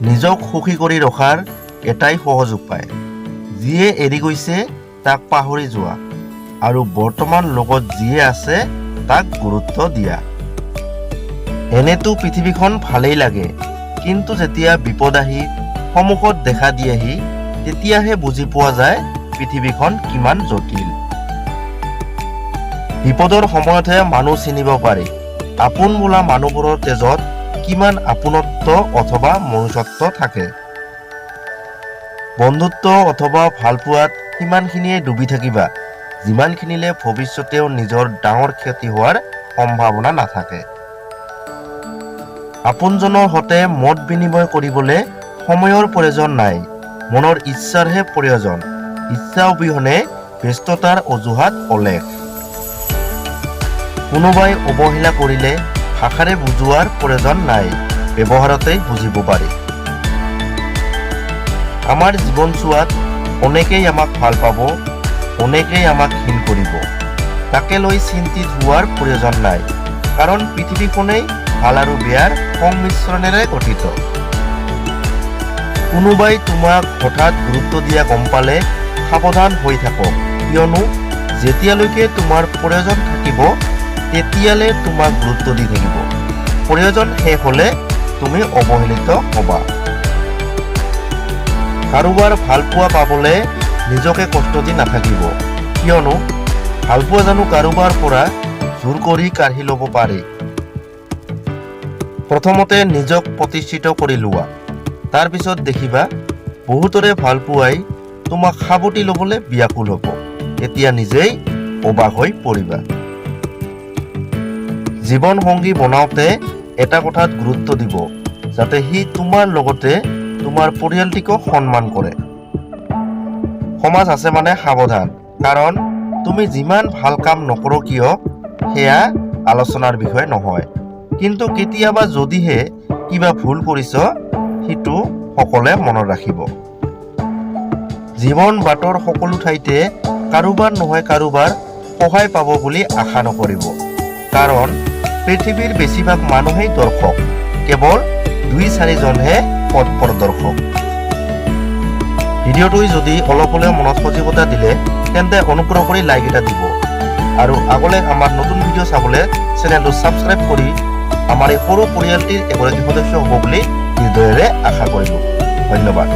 নিজক সুখী কৰি ৰখাৰ এটাই সহজ উপায়, যিয়ে এৰি গৈছে তাক পাহৰি যোৱা আৰু বৰ্তমান লগত যিয়ে আছে তাক গুৰুত্ব দিয়া। এনেতো পৃথিৱীখন ভালেই লাগে, কিন্তু যেতিয়া বিপদ আহি সন্মুখত দেখা দিয়েহি, তেতিয়াহে বুজি পোৱা যায় পৃথিৱীখন কিমান জটিল। বিপদৰ সময়তহে মানুহ চিনিব পাৰি, আপোন বোলা মানুহবোৰৰ তেজত কিমান আপোনত্ব অথবা মনুষ্যত্ব থাকে। বন্ধুত্ব অথবা ভালপোৱাত সিমানখিনিয়ে ডুবি থাকিবা, যিমানখিনিলে ভৱিষ্যতেও নিজৰ ডাঙৰ ক্ষতি হোৱাৰ সম্ভাৱনা নাথাকে। আপোনজনৰ সতে মত বিনিময় কৰিবলৈ সময়ৰ প্ৰয়োজন নাই, মনৰ ইচ্ছাৰহে প্ৰয়োজন। ইচ্ছা অবিহনে ব্যস্ততাৰ অজুহাত অলেখ। কোনোবাই অৱহেলা কৰিলে ভাষাৰে বুজোৱাৰ প্ৰয়োজন নাই, ব্যৱহাৰতেই বুজিব পাৰি। আমাৰ জীৱনছোৱাত অনেকেই আমাক ভাল পাব, অনেকেই আমাক ঘিণ কৰিব। তাকে লৈ চিন্তিত হোৱাৰ প্ৰয়োজন নাই, কাৰণ পৃথিৱীখনেই ভাল আৰু বেয়াৰ সংমিশ্ৰণেৰে গঠিত। কোনোবাই তোমাক হঠাৎ গুৰুত্ব দিয়া গম পালে সাৱধান হৈ থাকক, কিয়নো যেতিয়ালৈকে তোমাৰ প্ৰয়োজন থাকিব তেতিয়ালে তোমাক গুৰুত্ব দি থাকিব। প্ৰয়োজন শেষ হ'লে তুমি অৱহেলিত হ'বা। কাৰোবাৰ ভালপোৱা পাবলৈ নিজকে কষ্ট দি নাথাকিব, কিয়নো ভালপোৱা জানো কাৰোবাৰ পৰা জোৰ কৰি কাঢ়ি ল'ব পাৰি? প্ৰথমতে নিজক প্ৰতিষ্ঠিত কৰি লোৱা, তাৰপিছত দেখিবা বহুতৰে ভালপোৱাই তোমাক সাৱটি ল'বলৈ ব্যাকুল হ'ব। তেতিয়া নিজেই অবাক হৈ পৰিবা। জীৱন সংগী বনাওঁতে এটা কথাত গুৰুত্ব দিব, যাতে সি তোমাৰ লগতে তোমাৰ পৰিয়ালটিকো সন্মান কৰে। সমাজ আছে মানে সাৱধান, কাৰণ তুমি যিমান ভাল কাম নকৰো কিয়, সেয়া আলোচনাৰ বিষয় নহয়। কিন্তু কেতিয়াবা যদিহে কিবা ভুল কৰিছ, সেইটো সকলোৱে মনত ৰাখিব। জীৱন বাটৰ সকলো ঠাইতে কাৰোবাৰ নহয় কাৰোবাৰ সহায় পাব বুলি আশা নকৰিব, কাৰণ পৃথিৱীৰ বেছিভাগ মানুহেই দৰ্শক, কেৱল দুই চাৰিজনহে পথ প্ৰদৰ্শক। ভিডিঅ'টোই যদি অলপ হ'লেও মনত সজীৱতা দিলে, তেন্তে অনুগ্ৰহ কৰি লাইক এটা দিব আৰু আগলৈ আমাৰ নতুন ভিডিঅ' চাবলৈ চেনেলটো ছাবস্ক্ৰাইব কৰি আমাৰ এই সৰু পৰিয়ালটিৰ এগৰাকী সদস্য হ'ব বুলি হৃদয়েৰে আশা কৰিলোঁ। ধন্যবাদ।